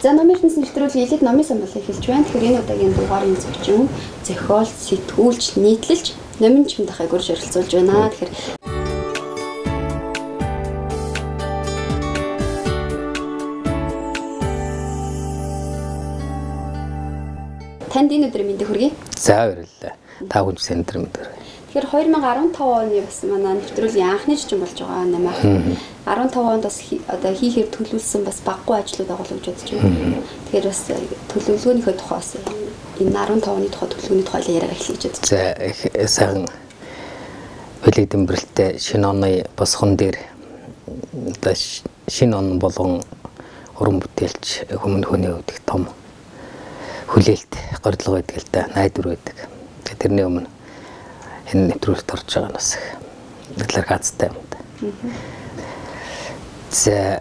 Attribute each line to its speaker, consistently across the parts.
Speaker 1: За номын ертөнц нэвтрүүлгийн элит номын сан болыг хэлж байна. Тэгэхээр энэ удаагийн дугаарын зочин зохиол, сэтгүүлч, нийтлэлч Номин Чимдахыг урьж оролцуулж байна. Тэгэхээр танд энэ өдрийн мэндийг хүргэе.
Speaker 2: За баярлалаа. Та бүхэн ч сайн өдрийн мэнд хүргэе.
Speaker 1: Тэгэхээр 2015 оны бас манай нэвтрүүлгийн анхны жижиг болж байгаа намайх. 15 онд бас одоо хийхээр төлөвлөсөн бас баггүй ажлууд агуулж бодож байна. Тэгэхээр бас төлөвлөгөөнийхөө тухай бас энэ 15 оны тухай төлөвлөгөөний тухай яриаг эхлэе гэж бодож.
Speaker 2: За их сайхан бэлэг дэмбэрэлтэй шинэ оны босгон дээр одоо шинэ он болгон уран бүтээлч хүмүүн хүний хувьд их том хүлээлт, горилго байдаг л да, найдвар байдаг. Тэрний өмнө энэ нэвтрүүлэгт орж байгаа нь бас их талаар газтай юм да. За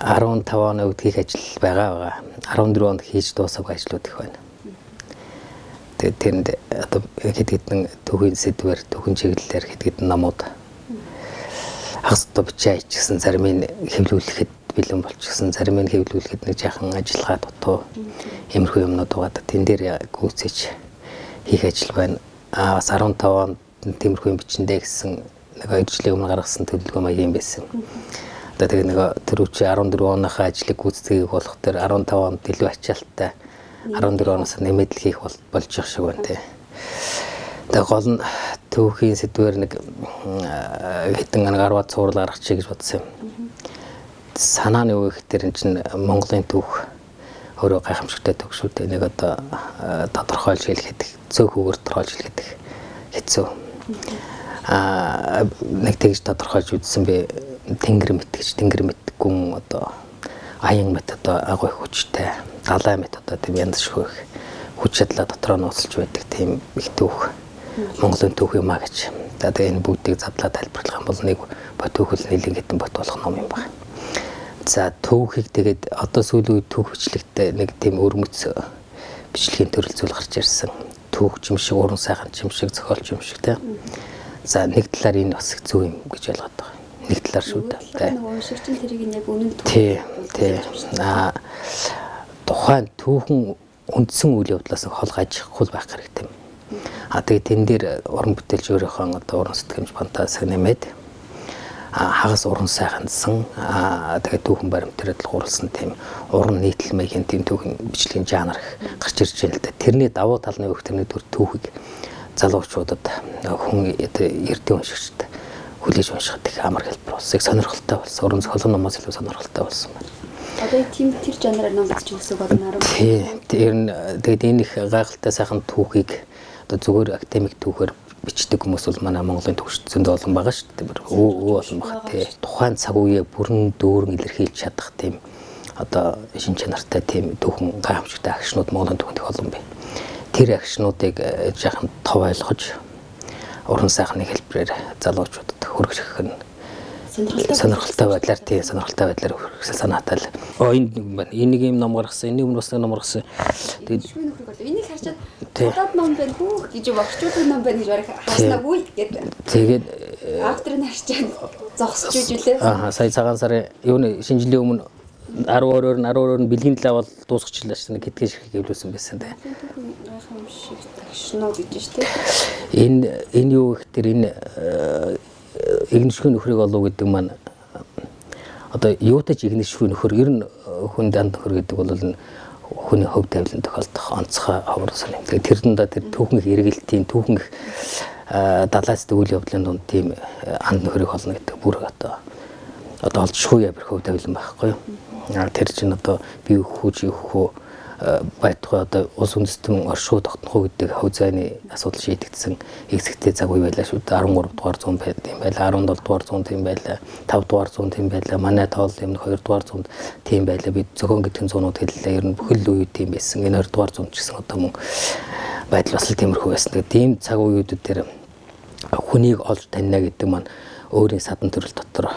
Speaker 2: 15 оны үед хийх ажил байгаа. 14 онд хийж дуусаагүй ажлууд их байна. Тэгээд тэнд одоо хэд хэдэн түүхийн сэдвээр, түүхэн чиглэлээр хэд хэдэн номууд хагас одоо бичээ хийчихсэн, зарим нь хэвлүүлэхэд бэлэн болчихсон, зарим нь хэвлүүлэхэд нэг жаахан ажиллагаа дутуу иймэрхүү юмнууд байгаа. Тэн дээр гүйцээж хийх ажил байна. А бас 15 онд тиймэрхүү юм бичэндээ гэсэн нэг 2 жилийн өмнө гаргасан төлөвлөгөө маяг юм байсан. Одоо тэгээ нэг түрүүчийн 14 оныхоо ажлыг гүйцэтгэх болох тэр 15 онд илүү ачаалттай 14 оноос нэмээд л хийх болж явах шиг байна тий. Тэгээ гол нь түүхийн сэдвээр нэг хэдэн нэг 10-аад цуврал гаргачих гэж бодсон юм. Санааны юу гэхээр энэ чинь Монголын түүх өөрөө гайхамшигтай түүх шүү дээ. Нэг одоо тодорхойлж хэлэхэд цөөх үгээр тодорхойлж хэлэхэд хэцүү. Нэг тэгж тодорхойлж үзсэн би тэнгэр мэт гэж, тэнгэр мэт гүн одоо аян мэт одоо агуу их хүчтэй, далай мэт одоо тийм янз ширхэг их хүч чадлаа дотроо нууцлж байдаг тийм их түүх Монголын түүх юм а гэж. За тэгээ энэ бүгдийг задлаа тайлбарлах юм бол нэг бот түүхэл нийлэн хэдэн бот болох ном юм байна. За түүхийг тэгээд одоо сүүлийн үед түүх бичлэгтэй нэг тийм өрмөц бичлэгийн төрөл зүйл гарч ирсэн. Түүх юм шиг, уран сайхан юм шиг, зохиолч юм шиг тийм. За нэг талаар энэ бас их зөв юм гэж ойлгоод байгаа. Нэг талаар шүү дээ.
Speaker 1: Нэг уншигч нь тэрийг нь яг үнэн түүх.
Speaker 2: Тий, тий. Тухайн түүхэн үндсэн үйл явдлаас хол гажихгүй байх хэрэгтэй юм. Тэгээд тэн дээр уран бүтээлч өөрийнхөө одоо уран сэтгэмж фантазиг нэмээд хагас уран сайхансан, тэгээд түүхэн баримтаар гурилсан тийм уран нийтлэл маягийн тийм түүхэн бичлэгийн жанр гарч ирж байна л да. Тэрний давуу тал нь юу гэх тэрний төр түүхийг залуучуудад хүн эрдийн уншигчд хүлээж уншихад их амар хэлбэр болсон. Их сонирхолтой болсон. Уран зохиолын номоос илүү сонирхолтой болсон байна.
Speaker 1: Одоо тийм тэр жанраар ном бичиж өсөг болно.
Speaker 2: Тий. Тэр нь тэгээд энэ их гайхалтай сайхан түүхийг одоо зүгээр академик түүхээр бичдэг хүмүүс бол манай Монголын төвшөд зөндөө олон байгаа шүү дээ. Өө олон баг тий. Тухайн цаг үеэ бүрэн дүүрэн илэрхийлж чадах тийм одоо шин чанартай тийм түүхэн гайхамшигтай агшнууд Монголын түүхэнд их олон бай. Тэр агшнуудыг жаахан тов ойлгож уран сайхны хэлбэрээр залуучуудад хүргэх нь сонирхолтой байдлаар тий, сонирхолтой байдлаар хүргэсэн санаатай л. Энэ нэг байна. Энэ нэг юм ном гаргасан, энэ өмнө бас нэг ном гаргасан.
Speaker 1: Тэгээд нөхрийг бол энийг харчаад гадаад ном байна хүүх гэж орчуулдаг ном байна гэж бараг харснаагүй гэдэг.
Speaker 2: Тэгээд
Speaker 1: автор нь харчаад зогсож үжилээ.
Speaker 2: Сая цагаан сарын юуны шинэ жилийн өмнө 12-оор нь 12-оор нь бэлгийн талаа бол дуусгачлаа шүү дээ. Гэдгээ ширхэг хэвлүүлсэн байсан тий.
Speaker 1: Гайхамшиг тагшноо гэж шүү дээ.
Speaker 2: Энэ юу гэх тэр энэ игнэшгүй нөхрийг олов гэдэг маань одоо юутай ч игнэшгүй нөхөр ер нь хүн данд нөхөр гэдэг бол энэ хүний хөв тавилан тохиолдох онцгой ховор сон юм. Тэгээд тэр дундаа тэр түүхэн их эргэлтийн түүхэн их далайцдаг үйл явдлын дунд тийм анд нөхрийг олно гэдэг бүр одоо олдшгүй явах хөв тавилан байхгүй юу? Тэр чинь одоо би өгөх үү чи өгөх үү байтугай одоо улс үндэстэн оршихуй тогтнох уу гэдэг хөв зайны асуудал шийдэгдсэн эцэгтэй цаг үе байлаа шүү дээ. 13 дугаар зуунд байд юм байлаа, 17 дугаар зуунд тийм байлаа, 5 дугаар зуунд тийм байлаа, манай тоол юм 2 дугаар зуунд тийм байлаа. Би зохион гэдгэн зуунууд хэллээ. Ер нь бүхэл үе тийм байсан. Энэ 20 дугаар зуунд ч гэсэн одоо мөн байдал бас л тиймэрхүү байсан. Тэгээд тийм цаг үеүүдэд тэр хүнийг олж танина гэдэг маань өөрийн садан төрөл дотор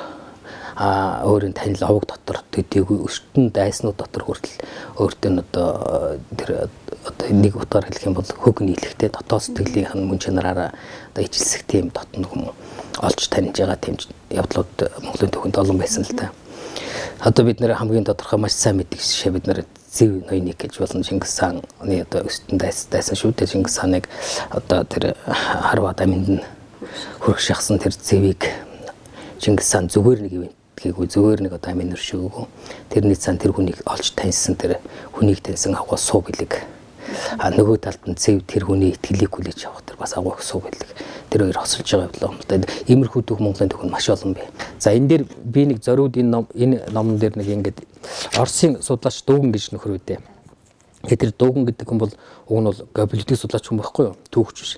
Speaker 2: өөрийн танил овог дотор төдийгүй өштөн дайснууд дотор хүртэл өөртөө нь одоо тэр одоо нэг утгаар хэлэх юм бол хөг нийлэхтэй дотоод сэтгэлийнх нь мөн чанараараа одоо ижилсэх тийм дотн хүмүүс олж таньж байгаа тийм явдлууд Монголын түүхэнд олон байсан л та. Одоо бид нэр хамгийн тодорхой маш сайн мэддэг жишээ бид нэр Зэв ноёныг гэж болон Чингис хааны одоо өстөн дайсан шүү дээ. Чингис хааныг одоо тэр Харвад аминд нь хөрөх шахсан тэр зэвийг Чингис хаан зүгээр нэг ивэнтгээгүй, зүгээр нэг одоо амин өршөөгөө. Тэрний цаан тэр хүнийг олж таньсан, тэр хүнийг таньсан агуу суу бэлэг. А нөгөө талд нь зэв тэр хүний итгэлийг хүлээж авах тэр бас агуу их суу бэлэг. Тэр хоёр хосолж байгаа явдал юм л да. Иймэрхүү түүх Монголын түүх нь маш олон бий. За энэ дээр би нэг зориуд энэ номон дээр нэг ингээд Оросын судлаач Дууган гэж нөхөр үдэ. Тэгээ тэр Дууган гэдэг хүн бол уг нь бол политик судлаач хүн байхгүй юу? Түүхч биш.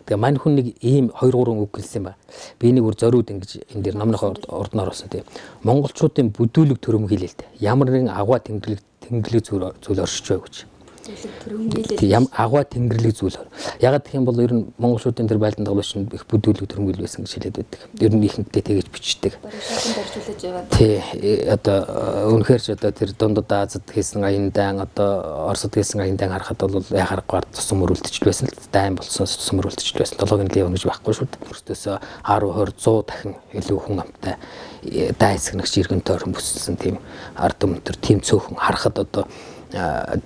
Speaker 2: Тэгээ мань хүн нэг ийм 2 3 үг хэлсэн юм ба. Би нэг үр зориуд ингэж энэ дээр номныхоо урднаар болсон тийм. Монголчуудын бүдүүлэг төрөмгийлэл дээ. Ямар нэгэн агуу тэнгэрлэг зүйл оршиж байг гэж. Тийм агуу тэнгэрлэг зүйл. Ягаад гэх юм бол ер нь монголчуудын тэр байлдан дагуулч их бүдүүлэг төрөмгийл байсан гэж хэлээд байдаг. Ер нь ихэнхдээ тэгэж бичдэг. Тий, одоо үнэхээр ч одоо тэр дундад Азад хийсэн аян дайн, одоо Оросд хийсэн аян дайн харахад бол яхааргаар тусам мөрөлдөж байсан л дайн болсон, тусам мөрөлдөж байсан. Долоогийн лев гэж байхгүй шүү дээ. Өөртөөсөө 10 20 100 дахин илүү хүн амтай дайсагнагч иргэн тойрон бүсэлсэн тийм ард түмэн төр тийм цөөхөн харахад одоо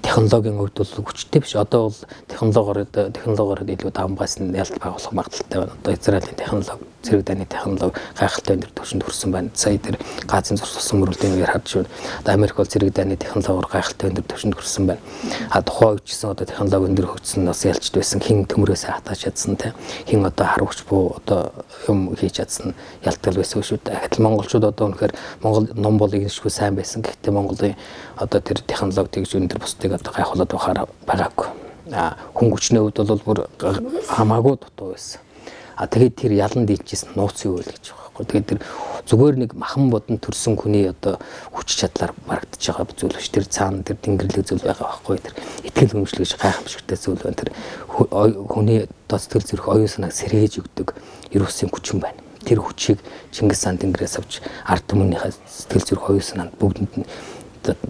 Speaker 2: технологийн хувьд бол хүчтэй биш. Одоо бол технологиор илүү давмгаас нь ялт байгуулах магадлалтай байна. Одоо Израилийн технологи, зэрэг дайны технологи гайхалтай өндөр түвшинд хүрсэн байна. Сая тэр Газын зурсалсан мөрөлдийн үеэр харж байна. Одоо Америк бол зэрэг дайны технологиор гайхалтай өндөр түвшинд хүрсэн байна. А тухайн үед ч гэсэн одоо технологи өндөр хөгжсөн бас ялчд байсан. Хин төмрөөс хатааж чадсан те. Хин одоо харвч буу одоо юм хийж чадсан ялтгал байсан шүү дээ. Гэтэл монголчууд одоо үнэхээр Монгол ном бол игншгүй сайн байсан. Гэхдээ Монголын одоо тэр технологи тэгж өндөр бусдыг одоо гайхуулаад байхаар байгаагүй. А хүн хүчний хувьд бол бүр хамаагүй дутуу байсан. А тэгээд тэр ялан дийчсэн нууц юу вэ гэж байгаа байхгүй. Тэгээд тэр зүгээр нэг махан бодон төрсөн хүний одоо хүч чадлаар барагдж байгаа зүйл биш. Тэр цаана тэр тэнгэрлэг зүйл байгаа байхгүй. Тэр итгэл үнэмшил гэж гайхамшигтай зүйл байна. Тэр хүний одоо сэтгэл зүрх оюун санааг сэргээж өгдөг ерөөсөн хүчин байна. Тэр хүчийг Чингис хаан тэнгэрээс авч ард түмнийхээ сэтгэл зүрх оюун санаанд бүгдэнд нь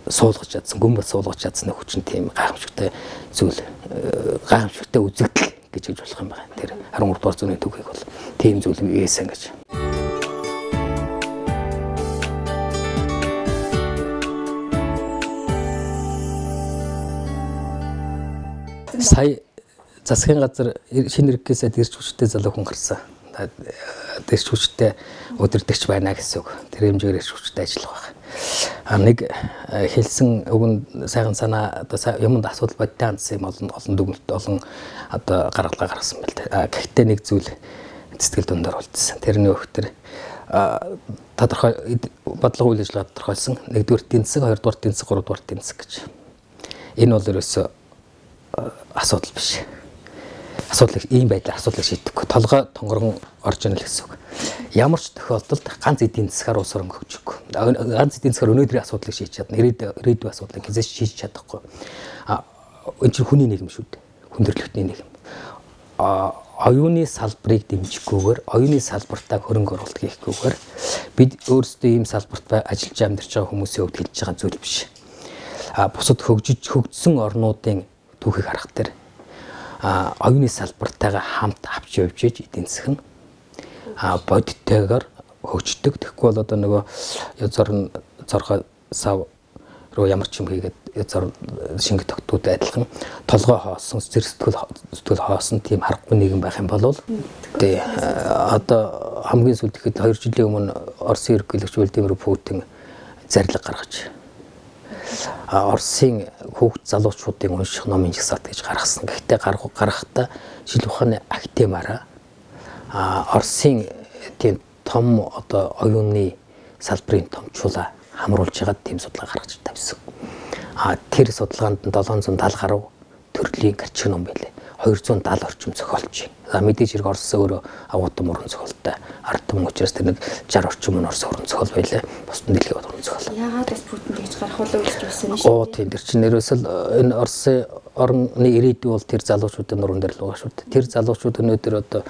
Speaker 2: суулгаж чадсан, гүн бат суулгаж чадсан хүчин тийм гайхамшигтай зүйл, гайхамшигтай үзэгдэл гэж хэлж болох юм байна. Тэр 13 дугаар зууны түүхийг бол тийм зүйл ийсэн гэж. Сая засгийн газар шинэ иргэсээ дэрч хүчтэй залуу хүн гарсан. Дэрч хүчтэй удирдахч байна гэсэн үг. Тэр хэмжээгээр эрч хүчтэй ажиллах байх. А нэг хэлсэн үг нь сайхан санаа одоо юмд асуудал бодтой хандсан юм олон дүгнэлт олон одоо гаргалгаа гаргасан байл. Гэхдээ нэг зүйл сэтгэл дундаар үлдсэн. Тэрний өгтөр тодорхой бодлого үйл ажиллагаа тодорхойлсон. Нэгдүгээр эдийн засаг, хоёрдугаар эдийн засаг, гуравдугаар эдийн засаг гэж. Энэ бол ерөөсөө асуудал биш. Асуудлыг ийм байдлаар асуудлыг шийдэхгүй. Толгой тонгорон орж ийн л гэсэн үг. Ямар ч тохиолдолд ганц эдийн засгаар улс орон хөгжихгүй. Ганц эдийн засгаар өнөөдрийн асуудлыг шийдэж чадна. Ирээдүйн асуудлыг хизээч шийдэж чадахгүй. А энэ чинь хүний нийгэм шүү дээ. Хүндрэлтний нийгэм. А оюуны салбарыг дэмжихгүйгээр, оюуны салбартаа хөрөнгө оруулалт хийхгүйгээр бид өөрсдөө ийм салбарт ажиллаж амьдарч байгаа хүмүүсийн хувьд хэлж байгаа зүйл биш. А бусад хөгжсөн орнуудын түүхийг харах дээр оюуны салбартайгаа хамт авч явж иж эдийн засаг нь бодиттойгоор хөгждөг. Тэгэхгүй бол одоо нөгөө зор зорхой сав руу ямар ч юм хийгээд зор шингэ тогтдууд адилхан толгой хоосон, сэтгэл хоосон тийм харахгүй нийгэм байх юм бол тий одоо хамгийн сүүлд ихэд 2 жилийн өмнө Оросын ерөнхийлөгч Владимир Путин зарлиг гаргаж Оросын хүүхд залуучуудын унших номын жагсаалт гэж гаргасан. Гэхдээ гаргахдаа шил ухааны академиараа Оросын тийм том одоо оюуны салбарын томчуулаа хамруулж байгаа тийм судалгаа гаргаж тавьсан. Тэр судалгаанд нь 770 гаруй төрлийн гарчиг ном байлээ. 270 орчим зохиолч. За мэдээж хэрэг Орос өөрөө агуутан уран зохиолтой ард түмэн учраас тэр нэг 60 орчим нь Орос уран зохиол байлээ. Бусд нь дэлхийн уран зохиол.
Speaker 1: Яагаад бас Путин тэгж гарах болов гэж болсон юм шүү.
Speaker 2: Оо тийм тэр чинь ерөөсөл энэ Оросын орны ирээдүй бол тэр залуучуудын нуруунд дээр л байгаа шүү дээ. Тэр залуучууд өнөөдөр одоо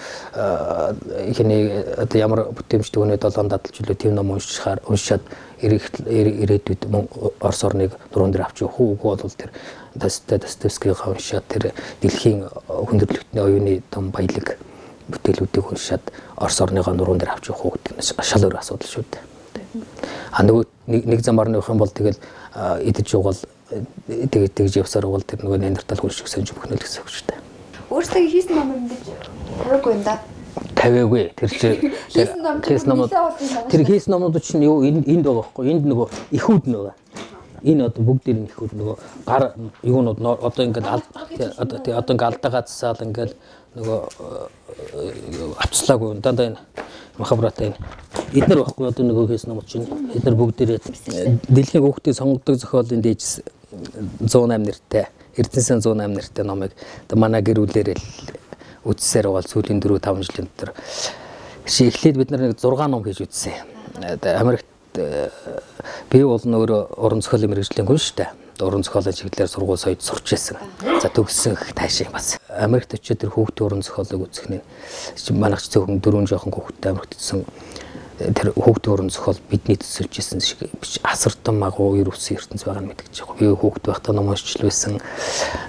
Speaker 2: хиний одоо ямар бүтээмжтэй өнөө 7 дадалж үлээ тийм ном уншихаар уншаад ирээдүйд Орос орныг нуруунд дээр авч явах уу үгүй бол тэр Достоевскийгаа уншаад тэр дэлхийн хүндрэлтний оюуны том баялаг бүтээлүүдийг уншаад Орос орныгоо нуруунд дээр авч явах уу гэдэг нь шал өөр асуудал шүү дээ. А нөгөө нэг замаар нь явах юм бол тэгэл идэж угаал тэгээд тэгж явсаар бол тэр нөгөө Неандертал хүн шиг сөнж бүхнэ л гэсэн үг шүү дээ.
Speaker 1: Өөрсдөө хийсэн ном юм гэж тавиагүй юм да.
Speaker 2: Тавиагүй. Тэр чинь хийсэн номууд тэр хийсэн номууд чинь юу энд байгаа байхгүй. Энд нөгөө эхүүд нөгөө. Энэ одоо бүгд энэ эхүүд нөгөө гар юунууд одоо ингээд одоо одоо ингээд алдагаа засаал ингээд нөгөө авцлаагүй. Дандаа энэ махабрата энэ эднэр байхгүй одоо нөгөө хийсэн номууд чинь эднэр бүгдээрээ дэлхийн хүүхдийг сонгодог зохиолын дээжс 108 нэртэй Эрдэнэсэн 108 нэртэй номыг манай гэр бүлээрээ л үзсээр байгаа сүүлийн 4 5 жилийн дотор эхлээд бид нар нэг 6 ном хийж үзсэн. Америкт би бол өөрөө уран зохиолын мэргэжлийн хүн шүү дээ. Уран зохиолын чиглэлээр сургууль соёд сурч байсан. За төгссөн таашаа бас. Америкт очиод тэр хүүхдийн уран зохиолыг үзэх нь манайх ч зөвхөн дөрвөн жоохон хүүхдтэй Америкт очсон тэр хүүхдийн уран зохиол бидний төсөлж исэн шиг асартан магуу ер үсэн ертөнц байгаа нь мэдгэж байгаа. Би хүүхд байхдаа ном уншиж байсан.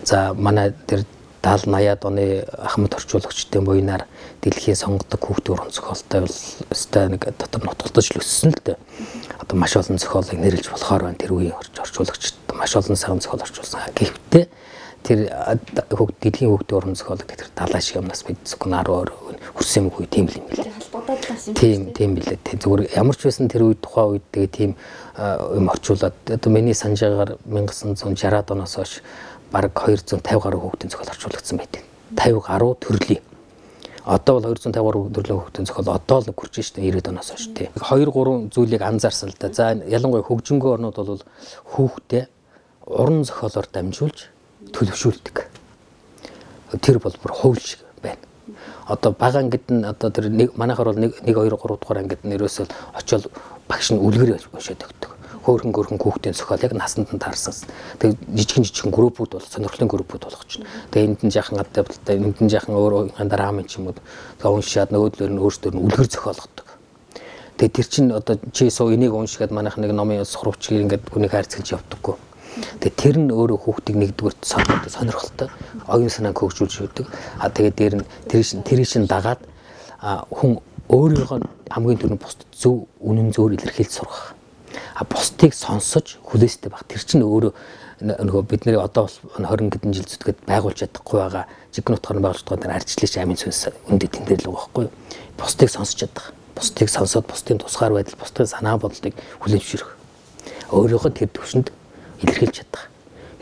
Speaker 2: За манай тэр 70 80-аад оны Ахмад орчуулагчдын буйнаар дэлхийн сонгодог хүүхдийн уран зохиолтой бол өстой нэг дотор нутгалдаж л өссөн л дээ. Одоо маш олон зохиолыг нэрлж болохоор байна. Тэр үеийн орчуулагчд маш олон сайхан зохиол орчуулсан. Гэхдээ тэр дэлхийн хүүхдийн уран зохиолыг тэр далаа шиг юмнаас бид зөвхөн 10 20 хүрсэн юм үгүй тийм л юм билээ. Тийм тийм билээ. Зүгээр ямар ч байсан тэр үед тухайн үед тэгээ тийм юм орчуулад одоо миний санаж байгаагаар 1960-аад оноос хойш бараг 250 гаруй хүүхдийн зохиол орчуулагдсан байдаг. 50 гаруй төрлийн. Одоо бол 250 гаруй төрлийн хүүхдийн зохиол одоо л хүрч штэ 90-ад оноос хойш тий. 2 3 зүйлийг анзаарсан л да. За ялангуяа хөгжингүй орнууд бол хүүхдээ уран зохиолоор дамжуулж төлөвшүүлдэг. Тэр бол бүр хууль шиг байна. Одоо бага ангид нь одоо тэр нэг манайхаар бол 1 2 3 дугаар ангид нь ерөөсөө очиод багш нь үлгэр уншаад өгдөг. Хөөрхөн гөрхөн хүүхдийн зохиол яг насанд нь таарсан. Тэгээ жижигэн группүүд бол сонирхлын группүүд болгож чинь. Тэгээ энд нь жаахан адабталтай, энд нь жаахан өөр драма ч юм уу. Тэгээ уншаад нөгөөдлөөр нь өөрсдөр нь үлгэр зохиолгодог. Тэгээ тэр чинь одоо чи суу энийг уншгаад манайх нэг номын сурвч ингээд хүнийг хайрцагч явдаггүй. Тэгээ тэр нь өөрөө хүүхдийг нэгдүгээр сонирхолтой оюун санааг хөгжүүлж өгдөг. А тэгээ дээр нь тэр шин дагаад хүн өөрийнхөө хамгийн түрүүнд бусдад зөв үнэн зөвөр илэрхийлж сурах. А бусдыг сонсож хүлээстэй байх. Тэр чинь өөрөө нөгөө бид нэр одоо 20 хэдэн жил зүтгээд байгуулж чадахгүй байгаа. Жигэн утгаар нь байгуулж чадахгүй тэр арчлаач амин сүнс үндэ тэн дээр л байгаа байхгүй юу? Бусдыг сонсож чадах. Бусдыг сонсоод бусдын тусгаар байдал, бусдын санаа бодлыг хүлээн зөвшөөрөх. Өөрийнхөө тэр төвшөнд илэрхийлж чадах.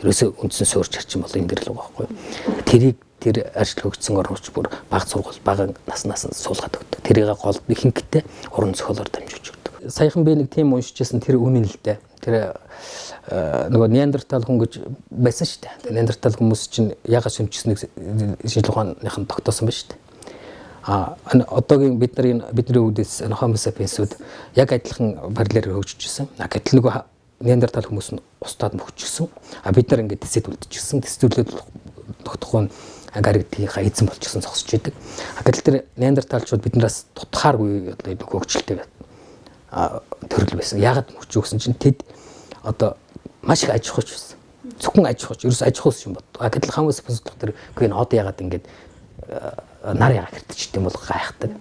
Speaker 2: Ерөөсөө үндсэн суурь чарчин бол энэ дэр л байгаа байхгүй юу? Тэрийг тэр ажил хөгжсөн орнууч бүр баг сургууль бага наснаас нь суулгаад өгдөг. Тэрийг гол ихэнхдээ уран зохиолоор дамжуулж өгдөг. Саяхан би нэг тийм уншижсэн тэр үнэн л дээ. Тэр нөгөө Неандертал хүн гэж байсан шүү дээ. Неандертал хүмүүс чинь ягаад сүмжсэнийг шинжлэх ухааных нь тогтоосон ба шүү дээ. А одоогийн бидний үүдээс Homo sapiens-үүд яг адилхан параллелээр хөгжиж ирсэн. А гэтэл нөгөө Неандертал хүмүүс нь устдаад мөхчихсөн. А бид нар ингээд тэсэд үлдчихсэн. Тэсдүүлээд тогтохгүй нь гаригдгийнхаа эзэн болчихсон зогсож идэг. А гэтэл тэр Неандерталчууд биднээс тутахааргүй одоо хөгжилтэй төрөл байсан. Яагаад мөч өгсөн чинь тэд одоо маш их аж ахуйч байсан. Зөвхөн аж ахуйч, ерөөс аж ахуйс юм бод. А гэтэл Homo sapiens тэр үгүй энэ од яагаад ингээд нар яагаад хэртчихдээ юм бол гайхдаг.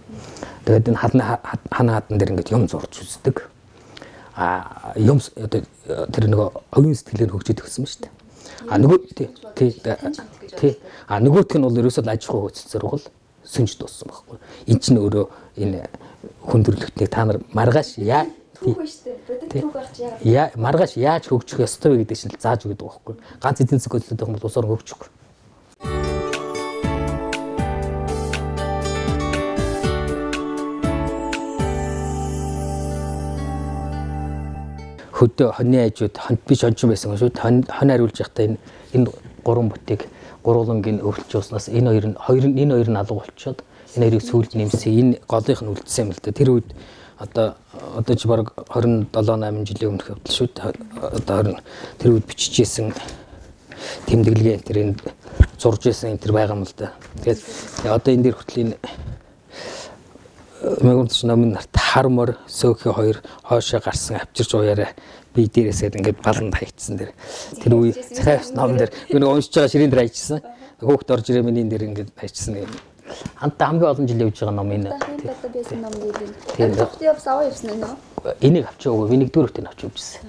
Speaker 2: Тэгээд энэ хана хадан дээр ингээд юм зурж үздэг. А юм одоо тэр нөгөө оюун сэтгэлээр хөгжиж өгсөн ба шүү дээ. А нөгөө тий а нөгөөх нь бол ерөөсөө аж ахуй хөөцөлсөөр бол сөнж дууссан байхгүй. Энд чинь өөрөө энэ хүндрэлтнийг та нар маргааш яа яа маргааш яаж хөгжих ёстой вэ гэдэг чинь зааж өгдөг байхгүй. Ганц эдийн засаг хөдлөлт байх юм бол улс орон хөгжихгүй. Хөдөө хоньны ажууд хонь би шончин байсан шүү. Хонь хариулж байхдаа энэ гурван ботыг гурвангийн өвлөж явснаас энэ хоёр нь алга болчиход энэ хоёрыг сүүлд нэмсэн. Энэ голынх нь үлдсэн юм л да. Тэр үед одоо ч бараг 27 8 жилийн өмнөх явдал шүү. Одоо 20 тэр үед бичижсэн тэмдэглэгээ тэр энэ зурж исэн энэ тэр байгаа юм л да. Тэгээд одоо энэ дээр хүртэл энэ Мегүрч номын нарт хар мор сөөхи хоёр хоошоо гарсан авчирч уяараа би дээрээсээ ингээд баланд хаягдсан тэр. Тэр үе захиавс ном дээр би нэг уншиж байгаа ширээн дээр хайчихсан. Хөөхт орж ирээ миний дээр ингээд хайчихсан юм. Хамтаа хамгийн олон жил явж байгаа ном энэ.
Speaker 1: Тийм ном гэдэг. Тийм. Явсан аваа явсан нөө.
Speaker 2: Энийг авч яваагүй. Би нэгдүгээр үтэн авч явжсэн.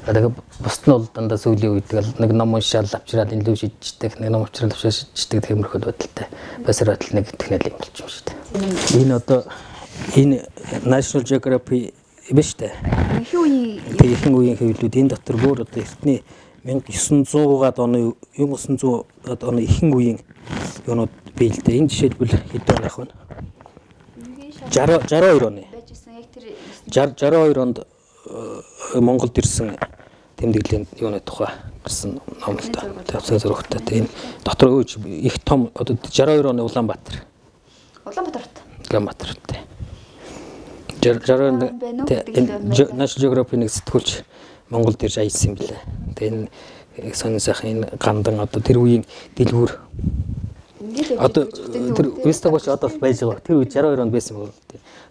Speaker 2: Тэгээ бусд нь бол дандаа сүүлийн үед нэг ном уншаал авчираад энэ лүү шидчихдэг, нэг ном авчираад авчираад шидчихдэг тиймэрхүү байдалтай. Басар байтал нэг технологи юм болчих юм шүү дээ. Энэ одоо энэ National Geography биш үү?
Speaker 1: Ихэнх үеийн
Speaker 2: ихэнх үеийн хэвлэлүүд энэ дотор бүр одоо эртний 1900-аад оны 1900-аад оны ихэнх үеийн юунууд бий л дээ. Энэ жишээлбэл хэд оных вэ? 62 оны. 62 онд Монголд ирсэн тэмдэглэлийн юуны тухай гарсан ном л да. Тавцан зурагтай. Энэ дотор өөж их том одоо 62 оны Улаанбаатар.
Speaker 1: Улаанбаатарт.
Speaker 2: Улаанбаатарт. 62 National Geography нэг сэтгүүлч Монголд ирж аялсан юм билээ. Тэгээ энэ сонин сайхан энэ гандан одоо тэр үеийн дэлгүүр одоо тэр Вестаг ч одоо байж байгаа. Тэр үед 62 онд байсан юм байна.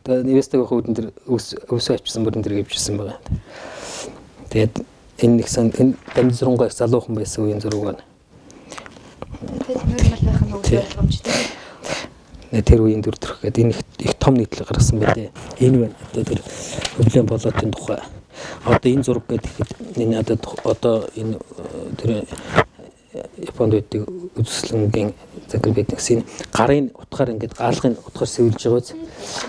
Speaker 2: Тэгээ Вестаг үед тэр өвсөө авчирсан бүрэн тэр гэвчсэн байгаа. Тэгээд энэ нэг сан энэ дамжирунгаа их залуухан байсан үеийн зураг байна.
Speaker 1: Тэгээд нормал байх нь ойлгомжтой.
Speaker 2: Тэр үеийн дүр төрх гэдэг энэ их том нийтлэл гаргасан байлээ. Энэ байна. Одоо тэр Хөвлөн болоотын тухай. Одоо энэ зураг гэдэг энэ одоо энэ тэр Японд байдаг үзэсгэлэнгийн загвар байдаг гэсэн энэ гарын утгаар ингээд гаалгын утгаар сэвлж байгаа биз.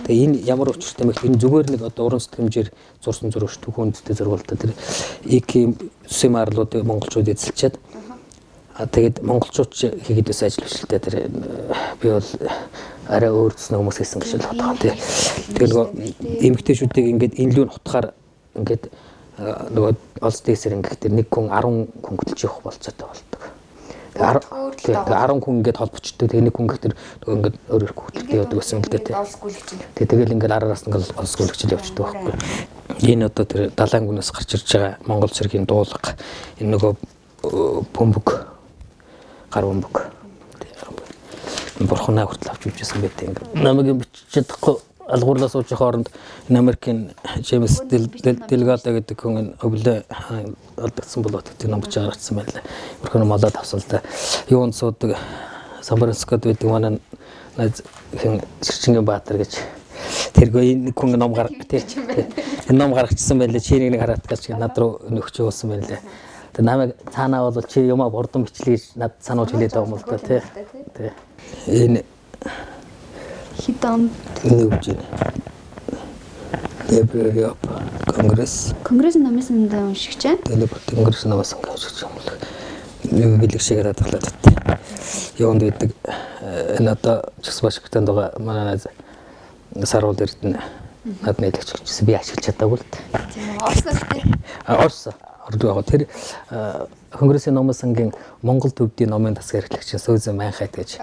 Speaker 2: Тэгээ энэ ямар учиртай юм бэ? Энэ зүгээр нэг одоо уран сэтгэмжээр зурсан зураг шүү дээ. Хүндтэй зураг л да. Тэр ИК Сэмарлуудыг монголчууд эзэлчээд тэгээд монголчууд хийгээд байсан ажил биш л дээ. Тэр би бол арай өөр төсний хүмүүс хийсэн гэж л бодгоо тий. Тэгээ нөгөө эмэгтэйчүүдийг ингээд энэ лүү утгаар ингээд нөгөө олс дээсэр ингээд тэр нэг хүн 10 хүн хөдөлж явах болцоотой болдог. Тэгээ 10 хүн ингээд холбочдөг. Тэгээ нэг хүн гэх тэр нөгөө ингээд өөр өөр хөдөлгөөн явдаг гэсэн юм л дээ тий. Тэгээ тэгэл ингээд араас ингээд олсгүйлэгч л явчихдаг байхгүй. Энэ одоо тэр далайн гүнээс гарч ирж байгаа Монгол цэргийн дуулга энэ нөгөө бөмбөг гар бөмбөг. Бурхнаа хүртэл авч явжсэн байт ингээд. Намайг бичиж чадахгүй алгуурлаа сууж байгаа хооронд энэ Америкийн Джеймс Делгадо гэдэг хүн энэ өглөө алдагдсан болоод гэдэг ном бичиж гаргацсан байлаа. Бүрхэн молоод авсан л да. Юунд суудаг Сан Францискод байдаг манай найз хэн Ширчингийн Баатар гэж тэргүй нэг хүн ном гаргах тий. Энэ ном гаргачихсан байлаа. Чи нэг хараад гэж над руу нөхч явуулсан байлаа. Тэгээ намайг цаанаа бол чи юмаа бордон бичлээ гэж над сануулж хэлээд байгаа юм л да тий. Тий. Энэ
Speaker 1: хэд онд
Speaker 2: энэ үгж байна. Library of Congress.
Speaker 1: Конгресс номын санд уншигч байна.
Speaker 2: Тэгээ Конгресс номын санд уншигч юм бол нэг бэлэг шигээр хадгалаад байт. Юунд байдаг энэ одоо Чс Вашингтонд байгаа манай найз Саруул Эрдэнэ над нийлэгч гэжсэн. Би ашиглаж чадаагүй л дээ.
Speaker 1: Тийм үү. Орсон тий.
Speaker 2: Орсон. Ордог байгаа. Тэр Конгрессийн номын сангийн Монгол төвдийн номын тасаг эрхлэгч Сүүзэн Манхайт гэж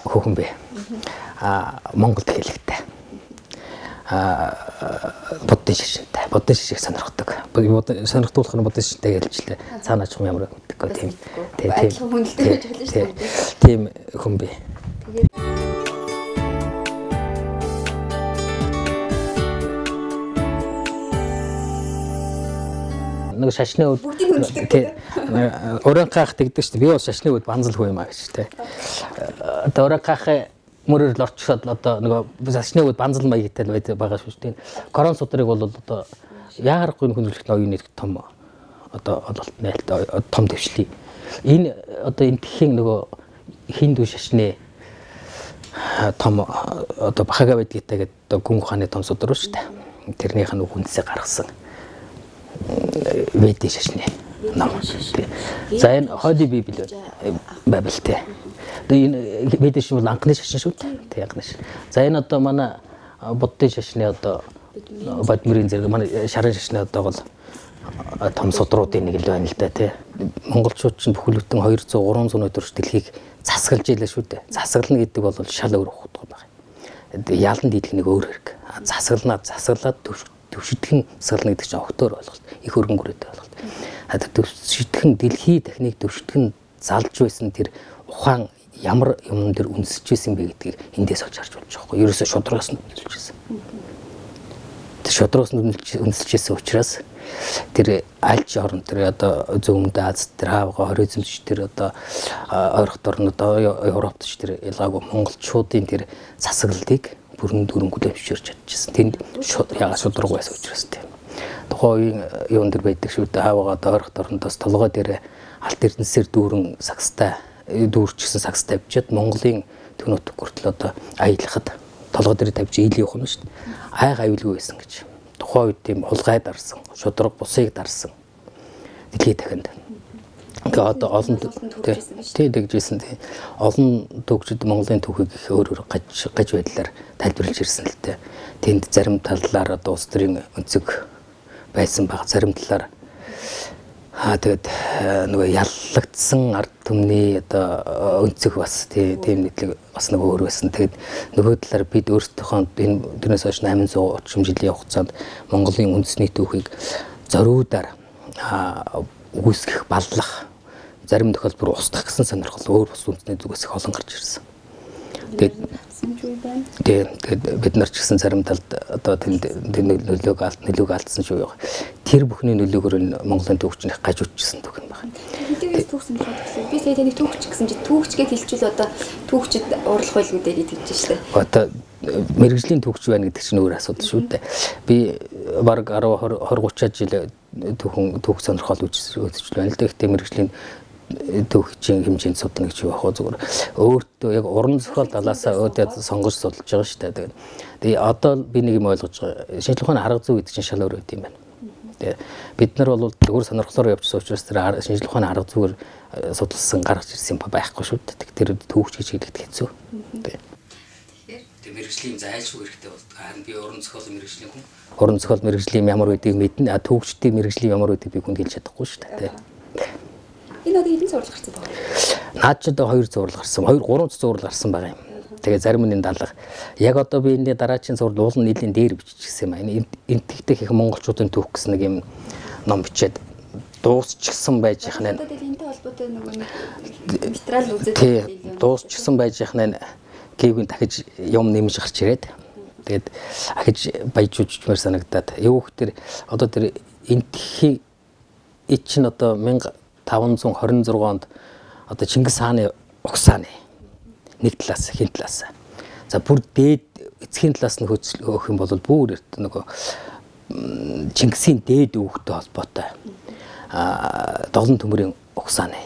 Speaker 2: хүүхэн бэ. Монголд хэлэгтэй. Буддын шашинтай. Буддын шашийг сонирхдаг. Сонирхдаг болохоор буддын шашинтай гэлжлээ. Цаана ч юм ямар мэддэггүй тийм. Тийм. Тийм хүн бэ. Нэг шашны үед тий уран хаах тэгдэг шүү дээ. Би бол шашны үед банзалгүй юм а гэж тий. Одоо уран хаахын мөрөөр л орчсод одоо нөгөө шашны үед банзал маягтай л байдаг байгаа шүү дээ. Корон судрыг бол одоо яагарахгүй хүндрэлт оюуны том одоо ололт нээлт том дэвшлээ. Энэ одоо энэ тхийн нөгөө хиндүү шашны том одоо Бахага байдгийтай гэдэг одоо гүн ухааны том судар шүү дээ. Тэрнийх нь үндсээ гаргасан Ведийн шашны ном. За энэ Holy Bible Bible тий. Одоо энэ Ведийн шашин бол анхны шашин шүү дээ. Тий, анхны шашин. За энэ одоо манай Буддын шашны одоо Бадмөрийн зэрэг манай шарын шашны одоо бол том судруудын нэг л байна л да тий. Монголчууд чинь бүхэл бүтэн 200 300 өдөр дэлхийг засаглаж илээ шүү дээ. Засаглана гэдэг бол шал өөр утга байна. Ялан дийлэх нэг өөр хэрэг. Засагланаа засаглаад төвшидгэн засаглана гэдэг чинь огтоор ойлголт. Их өргөн гүрээтэй ойлголт. Төвшидгэн дэлхий дахныг төвшидгэн залж байсан тэр ухаан ямар юм дээр үндэсэж байсан бэ гэдгийг эндээс олж харж болж байгаа байхгүй. Ерөөсөө шудрагаас нь үндэсэж байсан. Тэр шудрагаас нь үндэсэж байсан учраас Тэр альч орн тэр одоо зүүн Аз тэр хаавга хоризмч тэр одоо ойрхот орнууд Европт ч тэр ялгаагүй монголчуудын тэр засаглалыг бүрэн дүүрэн хүлээн зөвшөөрч чадчихсан. Тэнд ягаад шударга байсан учраас тийм. Тухайн үеийн юун дээр байдаг шүү дээ. Хаавга одоо ойрхот орнодоос толгой дээр алт эрдэнэсээр дүүрэн сагстай дүүрчсэн сагс тавьчиад Монголын төвнөт нутаг хүртэл одоо аялахад толгой дээр тавьж ийл явах нь шүү дээ. Айг аюулгүй байсан гэж. Тухайн үед тийм хулгай дарсан, шударга бусыг дарсан. Дэлхийд дахинд. Тэгээ одоо олон тий тэгжсэн тий. Олон төвчд Монголын түүхийг их өөр өөр гаж байдлаар тайлбарлаж ирсэн л дээ. Тэнд зарим талаар одоо улс төрийн өнцөг байсан баг, зарим талаар тэгээд нөгөө яллагдсан ард түмний одоо өнцөг бас тийм нийтлэг бас нэг өөр байсан. Тэгээд нөгөө талаар бид өөрсдийнхөө энэ тэрнээс хойш 830 жилийн хугацаанд Монголын үндэсний түүхийг зориудаар үүсгэх, баллах, зарим тохиолдолд бүр устгах гэсэн сонирхол өөр бус үндэсний зүгээс их олон гарч ирсэн. Тэгээд бид нар ч гэсэн зарим талд одоо тэнд нөлөөг алдсан шүү яа. Тэр бүхний нөлөөгөөр нь Монголын түүхч их гаж үтчихсэн түүх юм байна.
Speaker 1: Хэдийгээс түүх сонирхоод гэсэн. Би сая таны түүхч гэсэн чи түүхч гэж хэлчихвэл одоо түүхчд уурлах байлгүй дээ гэж хэлж штэ.
Speaker 2: Одоо мэргэжлийн түүхч байна гэдэг чинь өөр асуудал шүү дээ. Би бараг 10 20 30 жил түүх сонирхол үзэж байна л дээ. Гэхдээ мэргэжлийн түүхчийн хэмжээнд судлана гэж юу ах вэ зүгээр өөртөө яг уран зохиол талаасаа өөдөө сонгож судалж байгаа шүү дээ. Тэгээ одоо би нэг юм ойлгож байгаа. Шинжлэх ухааны арга зүй гэдэг чинь шал өөр юм байна. Тэгээ бид нар бол зүгээр сонирхлоор явчихсан учраас тэр шинжлэх ухааны арга зүгээр судалсан гаргаж ирсэн юм байхгүй шүү дээ. Тэр түүхч гэж хэлэхэд хэцүү. Тэгэхээр мэргэжлийн зайлшгүй хэрэгтэй болдог. Харин би уран зохиолын мэргэжлийн хүн. Уран зохиол мэргэжлийн ямар байдгийг мэднэ. А түүхчдийн мэргэжлийн ямар байдгийг би хүнд хэлж чадахгүй шүү дээ.
Speaker 1: Энэ одоо хэдэн зурлал гарсан бэ?
Speaker 2: Наад ч одоо 2 зурлал гарсан. 2 3 зурлал гарсан байгаа юм. Тэгээ зарим нь даалга. Яг одоо би энэ дараачийн зурлал уул нь нэлийн дээр биччихсэн юм а. Энэ энтэгтэй их монголчуудын түүх гэсэн нэг юм ном бичээд дуусчихсан байж их нэ.
Speaker 1: Одоо тэгэл энэтэй холбоотой нөгөө нэг материал үзээд
Speaker 2: тий дуусчихсан байж их нэ гэвэн дахиж юм нэмж гарч ирээд тэгээд ахиж баяжуулжмаар санагдаад. Юу их тэр одоо тэр энтхий чинь одоо 1526 онд одоо Чингис хааны угсааны нэг талаас хин талаас. За бүр дээд эцгийн талаас нь хөөх юм бол бүр нөгөө Чингисийн дээд өвгтэй холбоотой долон төмөрийн угсааны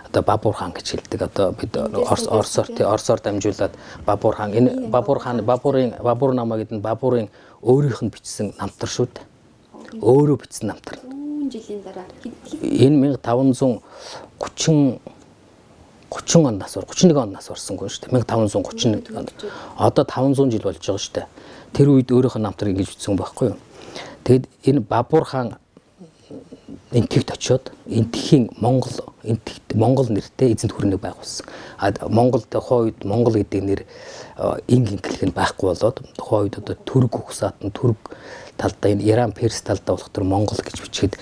Speaker 2: одоо Бабур хаан гэж хэлдэг. Одоо бид Оросоор тий Оросоор дамжуулаад Бабур хаан энэ Бабур хаан Бабурын Бабур намаа гэдэг нь Бабурын өөрийнх нь бичсэн намтар шүү дээ. Өөрөө бичсэн намтар.
Speaker 1: Жилийн дараа
Speaker 2: энэ 1530 30 онд нас 31 онд нас орсон гоо шүү дээ. 1531 онд. Одоо 500 жил болж байгаа шүү дээ. Тэр үед өөрийнх нь намтрыг ингэж бичсэн байхгүй юу? Тэгэд энэ Бабур хаан Энтхэгт очиод Энтхийн Монгол Энтхэгт Монгол нэртэй эзэнт хүрээнийг байгуулсан. А Монгол тухайн үед Монгол гэдэг нэр инг инглэх нь байхгүй болоод тухайн үед одоо түрг угсаат нь түрг талдаа энэ Иран Перс талдаа болох тэр Монгол гэж бичгээд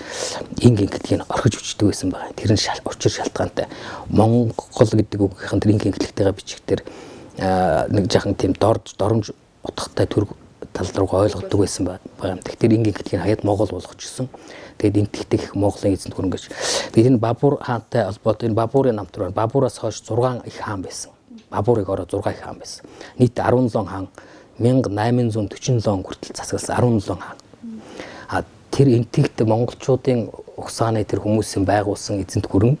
Speaker 2: инг инглэхийг орхиж бичдэг байсан байгаа. Тэр нь учир шалтгаантай. Монгол гэдэг үгийнхэн тэр инг инглэхтэйгээ бичих тэр нэг жахан тийм доромж утгатай түрг тал руу ойлгодог байсан байгаа юм. Тэгэхээр инг инглэхийг хаяад Монгол болгочихсон. Тэгээд энтхдэг их Монголын эзэнт гүрэн гэж. Тэгээд энэ Бабур хаантай холбоотой энэ Бабурын намтар байна. Бабураас хойш 6 их хаан байсан. Бабурыг ороо 6 их хаан байсан. Нийт 17 хаан 1847 он хүртэл засагласан 17 хаан. А тэр энтхэгт монголчуудын угсааны тэр хүмүүсийн байгуулсан эзэнт гүрэн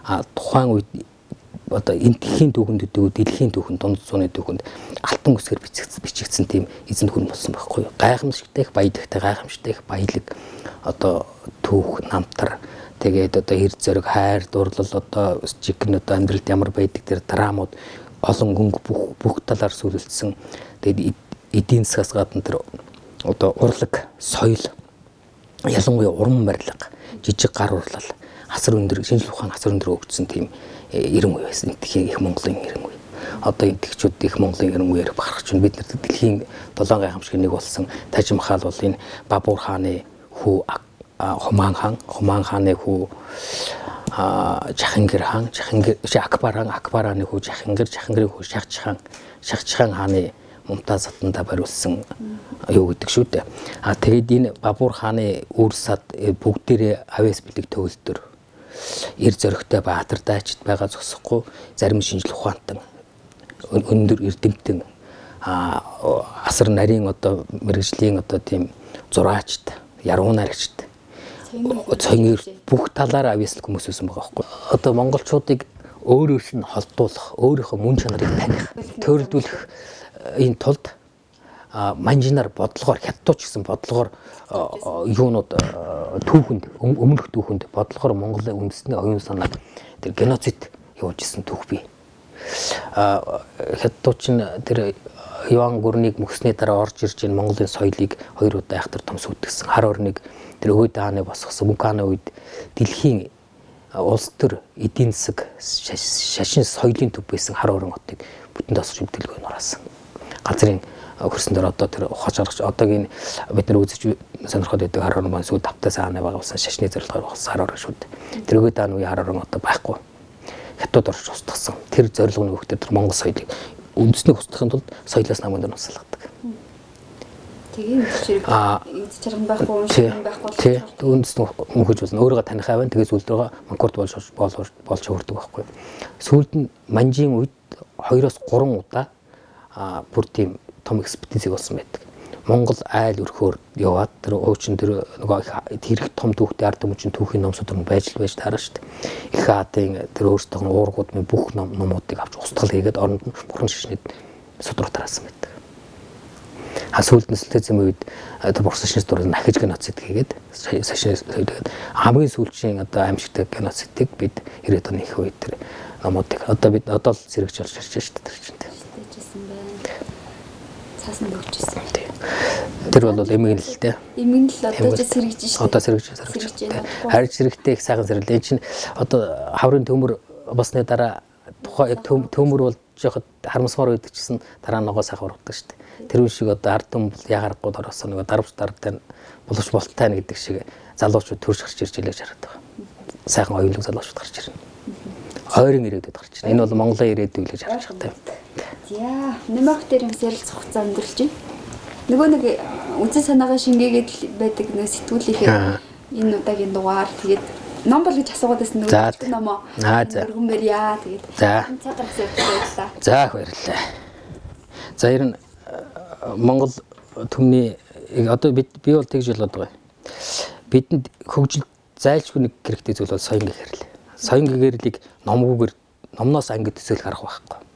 Speaker 2: а тухайн үед одоо энтхийн түүхэнд төдөө дэлхийн түүхэнд дунд зууны түүхэнд алтан үсгээр бичигдсэн тийм эзэнт гүрэн болсон байхгүй юу. Гайхамшигтай их баялагтай гайхамшигтай их баялаг одоо түүх намтар тэгээд одоо хэр зориг хайр дурлал одоо жигэн одоо амьдралд ямар байдаг тэр драмууд олон хөнгө бүх талаар сүлэлдсэн. Тэгээд эдийн засгаас гадна тэр одоо урлаг, соёл, ялангуяа уран барилга, жижиг гар урлал, асар өндөр шинжлэх ухаан асар өндөр хөгжсөн тийм эрен үе байсан. Энтхийн их Монголын эрен үе. Одоо энтхчүүд их Монголын эрен үеэр бахархаж байна. Бид нар дэлхийн долоон гайхамшигын нэг болсон Таж Махал бол энэ Бабур хааны хүү Хумаан хаан, Хумаан хааны хүү Жахангир хаан, Жахангир Акбар хаан, Акбар хааны хүү Жахангир, Жахангирийн хүү Шахжхан, Шахжхан хааны Мумтаз хатанда бариулсан юу гэдэг шүү дээ. А тэгээд энэ Бабур хааны үр сад бүгдээрээ авиас бэлэг төгөлдөр эр зөрөгтэй баатар дайчид байгаа зогсохгүй зарим шинжлэх ухаантан өндөр эрдэмтэн асар нарийн одоо мэрэгжлийн одоо тийм зураачд, яруу найрагчд, цонгир бүх талаараа авьяаслаг хүмүүс байсан байгаа байхгүй. Одоо монголчуудыг өөрөөс нь холдуулах, өөрийнхөө мөн чанарыг таних, төөрөлдүүлэх энэ тулд манжинаар бодлогоор хятадч гэсэн бодлогоор юунууд түүхэнд өмнөх түүхэнд бодлогоор Монголын үндэсний оюун санааг тэр геноцид явуулж исэн түүх бий. Хятадч нь тэр Юан гүрнийг мөксний дараа орж ирж энэ Монголын соёлыг хоёр удаа айхтар том сүйтгэсэн. Хар орныг тэр Өөд хааны босгосон. Мөнх хааны үед дэлхийн улс төр эдийн засаг шашин соёлын төв байсан хар орон хотыг бүтэн тосч дэлгүүр нураасан. Газрын хөрсөн дээр одоо тэр ухаж гаргаж одоогийн бид нар үзэж сонирхоод байдаг хар орон маань сүүл давтаа сааны байгуулсан шашны зорилгоор болсон хар орон шүү дээ. Тэр Өөд хааны үеийн хар орон одоо байхгүй. Хятад орж устгасан. Тэр зорилго нь өгөхдөр тэр Монгол соёлыг үндэснийг устгахын тулд соёлоос намын дээр нусалгадаг.
Speaker 1: Тэгээ эд чарга байхгүй, унших байхгүй.
Speaker 2: Тий. Үндэс нь мөнхөж болно. Өөрийгөө таних аваа тэгээ сүүлд рүүгээ манкурт болж болж хөрдөг байхгүй. Сүүлд нь манжийн үед 2-3 удаа бүр тийм том экспедицийг болсон байдаг. Монгол айл өрхөөр яваад тэр уучин тэр нөгөө тэрх том түүхтэй ард түмэн түүхийн ном судар байж л байж таарна шүү дээ. Их хаатын тэр өөрсдийнх нь уургууд минь бүх номуудыг авч устгал хийгээд оронд нь бурхан шашныг судар тараасан байдаг. А сүүлд нь социализмын үед тэр бурхан шашны судар нахиж геноцид хийгээд шашны соёлыг хамгийн сүүлчийн одоо аимшигтай геноцидыг бид 90-ад оны их үед тэр номуудыг одоо бид одоо л сэргэж болж ирж шүү дээ тэр чинь.
Speaker 1: Цаасан өгчээсэн.
Speaker 2: Тэр бол эмгэнэл дээ.
Speaker 1: Эмгэнэл одоо ч сэргэж шүү дээ.
Speaker 2: Одоо сэргэж сэргэж. Харж сэрэгтэй их сайхан сэргэлээ. Энэ чинь одоо хаврын төмөр болсны дараа тухай яг төмөр болж яхад харамсмаар байдаг чсэн дараа ногоо сайхан ургадаг шүү дээ. Тэр үе шиг одоо ард түмэн бол ягарахгүй дороосоо нөгөө дарвч дартай боловч болтой гэдэг шиг залуучууд төрж гарч ирж илээж хараад байгаа. Сайхан оюунлаг залуучууд гарч ирнэ. Ойрын ирээдүйд гарч ирнэ. Энэ бол Монголын ирээдүй гэж харж байгаа юм.
Speaker 1: За, нэмэх дээр юм ярилцах хугацаа өнгөрлж байна. Нөгөө нэг үнцэн санаагаа шингээгээд л байдаг нэг сэтгүүлийнхээ энэ удаагийн дугаар тэгээд ном бол гэж асуугаад байсан нөгөө номоо. Өргөнмөр яа тэгээд цаг гаргасан явдал баярлалаа.
Speaker 2: За баярлалаа. За ер нь Монгол түмний одоо би бол тэгж ойлгоод байгаа. Бидэнд хөгжил зайлшгүй нэг хэрэгтэй зүйл бол соён гэгэрэл. Соён гэгэрлийг номгүйгээр номноос ангид төсөөлөх арга байхгүй.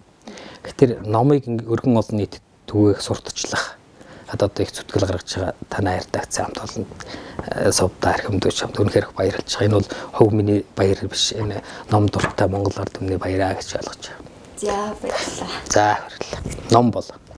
Speaker 2: Тэгэхээр номыг өргөн олон нийтэд түгээх сурталчлах одоо их зүтгэл гаргаж байгаа танай редакц хамт олон сувда архимдууч хамт үнэхээр их баярлж байгаа. Энэ бол хувь миний баяр биш. Энэ ном дуртай Монгол ард түмний баяраа гэж ойлгож байгаа.
Speaker 1: За баярлалаа.
Speaker 2: За баярлалаа. Ном бол.